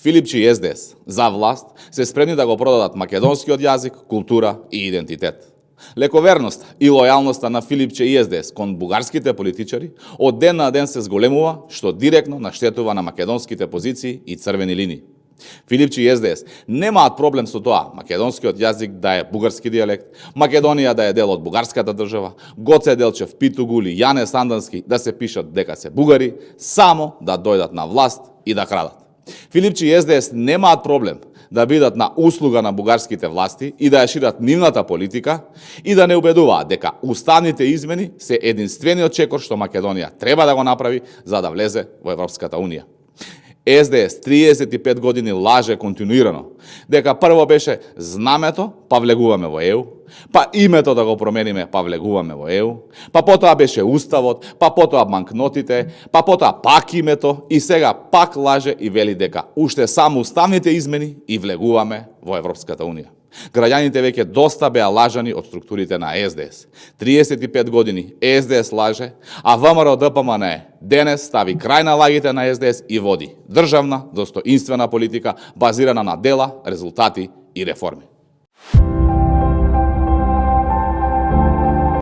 Филипчи и СДС за власт се спремни да го продадат македонскиот јазик, култура и идентитет. Лековерноста и лојалноста на Филипче и СДС кон бугарските политичари од ден на ден се зголемува, што директно наштетува на македонските позиции и црвени линии. Филипче и СДС немаат проблем со тоа македонскиот јазик да е бугарски дијалект, Македонија да е дел од бугарската држава, Гоце Делчев, Питугул и Јане Сандански да се пишат дека се бугари, само да дојдат на власт и да крадат. Филипче и СДС немаат проблем да бидат на услуга на бугарските власти и да ја шират нивната политика и да не убедуваат дека уставните измени се единствениот чекор што Македонија треба да го направи за да влезе во Европската Унија. СДС 35 години лаже континуирано дека прво беше знамето, па влегуваме во ЕУ, па името да го промениме, па влегуваме во ЕУ, па потоа беше уставот, па потоа банкнотите, па потоа пак името и сега пак лаже и вели дека уште само уставните измени и влегуваме во Европската Унија. Граѓаните веќе доста беа лажани од структурите на СДС. 35 години СДС лаже, а ВМРО ДПМН денес стави крај на лагите на СДС и води државна, достоинствена политика базирана на дела, резултати и реформи.